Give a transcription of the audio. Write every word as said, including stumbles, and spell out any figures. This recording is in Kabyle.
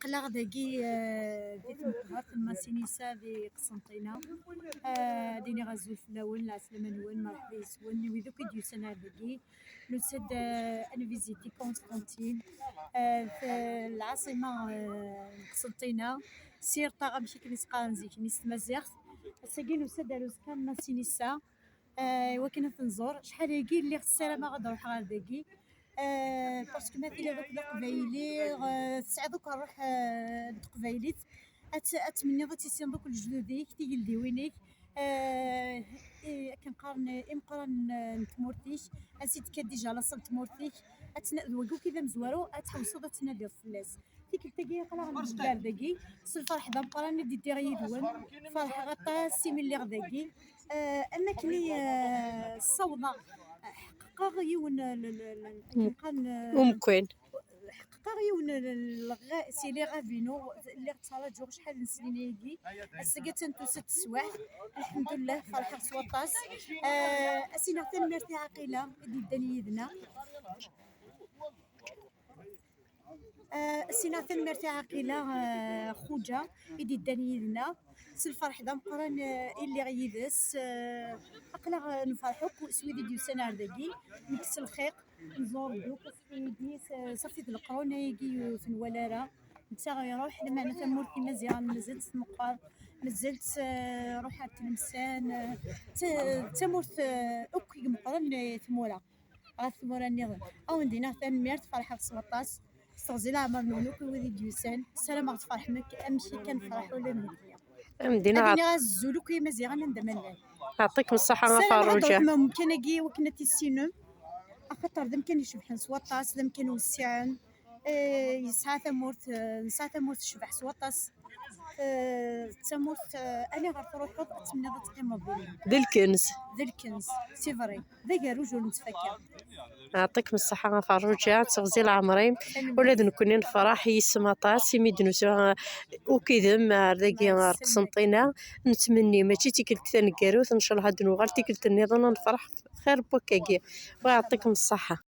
Aql-aɣ dagi, eh, di tmeqbert n Masinisa di Qsenṭina. Eh, ad iniɣ azul fell-awen, lɛeslama-nwen, merḥba yes-wen, i wid akk i d-yusan ar dagi. Nusa-d, eh, ad nviziti Constantine, eh, f-, lɛaṣima, eh, n Qsenṭina, Sirṭa, amek akken i s-qqaren zik-nni s tmaziɣt. Ass-agi nusa-d ar uzekka n Masinisa, eh, i wakken ad t-nẓur. Acḥal-agi lliɣ ssarameɣ ad ruḥeɣ ar dagi. Eh, parce que ma tiliḍ akk d aqbayli, eh, tesɛiḍ akk ṛṛuḥ, eh, n teqbaylit, ad t-, ad tmenniḍ, ad tissineḍ akk lejdud-ik, tigeldiwin-ik, eh, i, akken qqaren, imeqqranen, eh, n tmurt-ik, ansi d-tekka déjà laṣel n tmurt-ik, ad tna-, d wagi akk i d amezwaru, ad tḥewseḍ ad tnadiḍ fell-as. Tikkelt-agi aql-aɣ nzegger dagi, s lferḥ d ameqqran i d-ddiɣ yid-wen. Ferḥeɣ aṭas imi lliɣ dagi. Eh, am akken i, eh, ssawḍeɣ, ḥeqqeɣ yiwen n, n, n, n, akken qqaren, eh, umkan. Ḥeqqeɣ yiwen n, n, lɣa-, si les rêves-inu, lliɣ ttṛaǧuɣ acḥal n snin-agi. Ass-agi attan tusa-d teswiɛt, lḥemdullah, ferḥeɣ s waṭas. Eh, ad s-iniɣ tanemmirt i Ɛaqila i d-yeddan yid-neɣ. Eh, ad s-iniɣ tanemmirt i Ɛaqila, eh, Xuǧa, i d-yeddan yid-neɣ. S lferḥ d ameqqran, eh, i lliɣ yid-s. Eh, aql-aɣ, eh, nferḥ akk s wid i d-yusan ar dagi. Nekkes lxiq, nẓur-d akk s wid, eh, safi d leqrun ayagi ur ten-wala ara. Netta iruḥ, lameɛna tamurt n Imaziɣen mazal-tt tmeqqer, mazal-tt, eh, ruḥ ar Tlemsan, eh, d ta-, d tamurt, eh, akk i imeqqren, eh, tmura. Ɣef tmura nniḍen. Ad wen-d-iniɣ tanemmirt, ferḥeɣ s waṭas. S teɣzi leɛmer-nwen akk i wid i d-yusan. Ssarameɣ tferḥem akk amek i kan nefreḥ ula d nekkni. Ad wen-d-iniɣ azul akk i Imaziɣen anda ma llan. Yeɛṭikem ṣṣeḥḥa a Ferruǧa. Ssarameɣ ad tṛuḥem ar umkan-agi i wakken ad t-tissinem. Axaṭer d amkan icebḥen s waṭas, d amkan wessiɛen. Eh, yesɛa tamurt, eh, nesɛa tamurt tecbeḥ s waṭas. Eh, d tamurt, eh, aniɣer truḥeḍ ad temneḍ ad teqqimeḍ din. D lkenz. D lkenz, c'est vrai. D agerruj ur nettfakka. Yeɛṭikem ṣṣeḥḥa a Ferruǧa, ad teɣzi leɛmer-im. Ula d nekkni nefreḥ yis-m aṭas imi d-nusa, eh, ukidem ar dagi ar Qsenṭina. Nettmenni mačči d tikkelt taneggarut, ncallah ad d-nuɣal tikkelt nniḍen ad nefreḥ xir n wakkagi. Wa yeɛṭikem ṣṣeḥḥa.